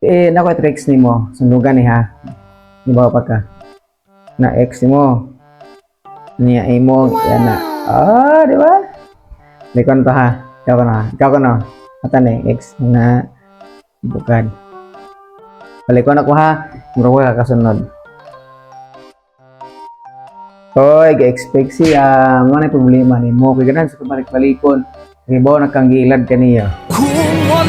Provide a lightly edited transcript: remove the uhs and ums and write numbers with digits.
Eh, nako tricks nimo. Sundugan ni ha. Di ba pa ka? Na ex nimo. Niya imo yan na. Ah, di ba? Likon pa ha. Ikaw ko na. Ikaw ko na. Ata ni ex na bukad. Balikon ako ha. Murag ka kasunod. Hoy, ga-expect siya. Mo na problema nimo. Kay ganan sa balik-balikon. Kay bawo nagkanggilad kaniya. Kung wala